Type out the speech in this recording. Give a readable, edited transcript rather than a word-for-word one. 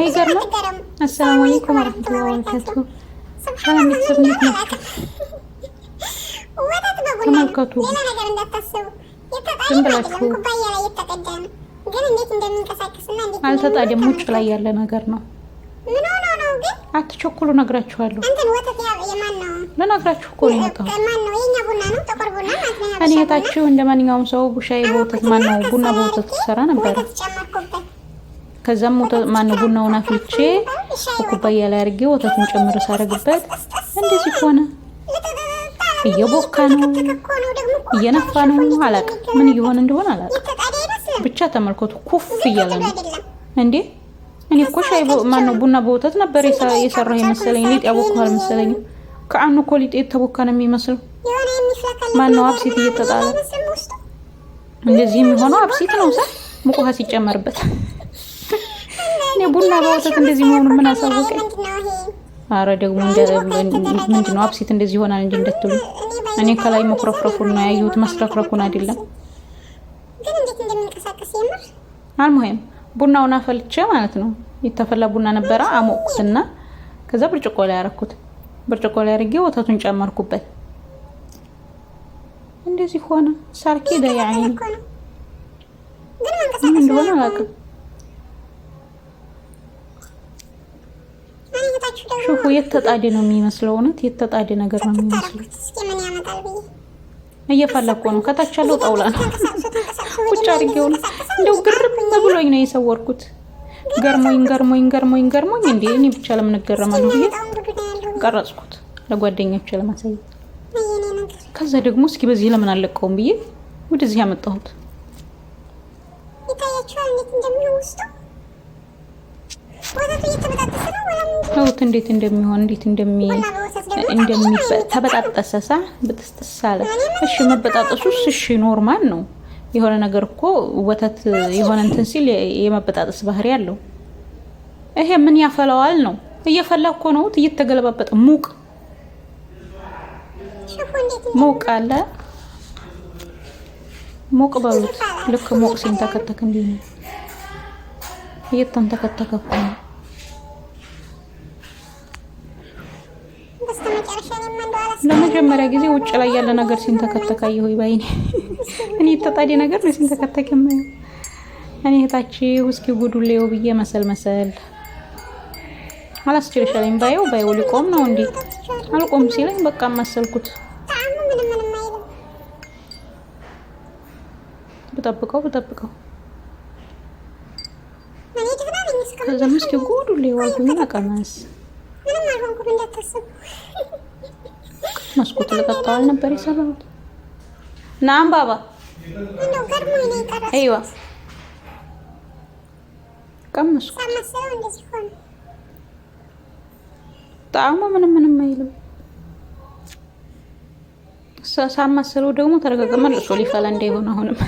አይገርምም? السلام عليكم ورحمة الله وبركاته። ሰላም ቤተሰብ እንዴት ናችሁ? ተመልከቱ፣ ዝም ብላችሁ አልተጣደም። ውጭ ላይ ያለ ነገር ነው። አትቸኩሉ፣ ነግራችኋለሁ። ልነግራችሁ እኮ ነው የመጣሁት። እኔ እህታችሁ እንደ ማንኛውም ሰው ሻይ በወተት ማነው ቡና በወተት ትሰራ ነበረ። ከዛም ማነው ቡናውን አፍልቼ ኩባያ ላይ አድርጌ ወተቱን ጨምር ሳረግበት እንደዚህ ሆነ። እየቦካ ነው እየነፋ ነው፣ አላቅም ምን እየሆነ እንደሆነ አላቅም። ብቻ ተመልከቱ፣ ኩፍ እያለ ነው እንዴ። እኔ እኮ ሻይ ማነው ቡና በወተት ነበር የሰራሁ የመሰለኝ። ሊጥ ያቦካሁ አልመሰለኝም። ከአኑ እኮ ሊጥ የተቦካ ነው የሚመስለው። ማነው አብሲት እየተጣለ እንደዚህ የሚሆነው አብሲት ነው። ሳ ሙቅ ውሃ ሲጨመርበት እኔ ቡና በወተት እንደዚህ መሆኑን ምን አሳወቀኝ? አረ ደግሞ ምንድን ነው አብሲት እንደዚህ ይሆናል እንጂ እንደትሉ እኔ ከላይ መኩረፍረፉን ነው ያየሁት፣ መስረክረኩን አይደለም። المهم ቡናውን አፈልቼ ማለት ነው የተፈላ ቡና ነበረ አሞቅኩትና ከዛ ብርጭቆ ላይ ያረኩት። ብርጭቆ ላይ አድርጌ ወተቱን ጨመርኩበት። እንደዚህ ሆነ። ሳርኪ ደያይ ምን እንደሆነ አላውቅም። شوفوا የተጣደ ነው የሚመስለው። እውነት የተጣደ ነገር ነው የሚመስለው። እየፈለኩ ነው። ከታች ያለው ጣውላ ነው። ቁጭ አድርጌው ነው። እንደው ግርም ብሎኝ ነው የሰወርኩት። ገርሞኝ ገርሞኝ ገርሞኝ ገርሞኝ እንዴ እኔ ብቻ ለምን እገረማለሁ ብዬ ቀረጽኩት ለጓደኞቼ ለማሳየት። ከዛ ደግሞ እስኪ በዚህ ለምን አለቀውም ብዬ ወደዚህ ያመጣሁት። ተውት እንዴት እንደሚሆን እንዴት ተበጣጠሰ ሳ ብጥስጥስ አለ። እሺ መበጣጠሱስ እሺ normal ነው። የሆነ ነገር እኮ ወተት የሆነ እንትን ሲል የመበጣጠስ ባህሪ አለው። ይሄ ምን ያፈላዋል ነው? እየፈላ እኮ ነው፣ እየተገለባበጠ ሙቅ ሙቅ አለ። ሙቅ በሉት። ልክ ሙቅ ሲንተከተክ እንዲህ ነው፣ እየተንተከተከ እኮ ነው። ለመጀመሪያ ጊዜ ውጭ ላይ ያለ ነገር ሲንተከተክ አየሁ። ባይኔ እኔ የተጣደ ነገር ነው ሲንተከተክ የማየው። እኔ እህታችሁ እስኪ ጉዱሌው ብዬ መሰል መሰል አላስችልሻለኝ። ባየው ባየው ሊቆም ነው እንዴ? አልቆም ሲለኝ በቃ መሰልኩት። ብጠብቀው ብጠብቀው ከዛም እስኪ ጉዱሌው አልኩኝና ቀመስ መስኮት ልቀጣዋል ነበር የሰራሁት። ናም ባባ አይዋ ቀመስኩት። ጣዕሙ ምንም ምንም አይልም። ሳማስለው ደግሞ ተረጋጋ፣ መልሶ ሊፈላ እንዳይሆን አሁንም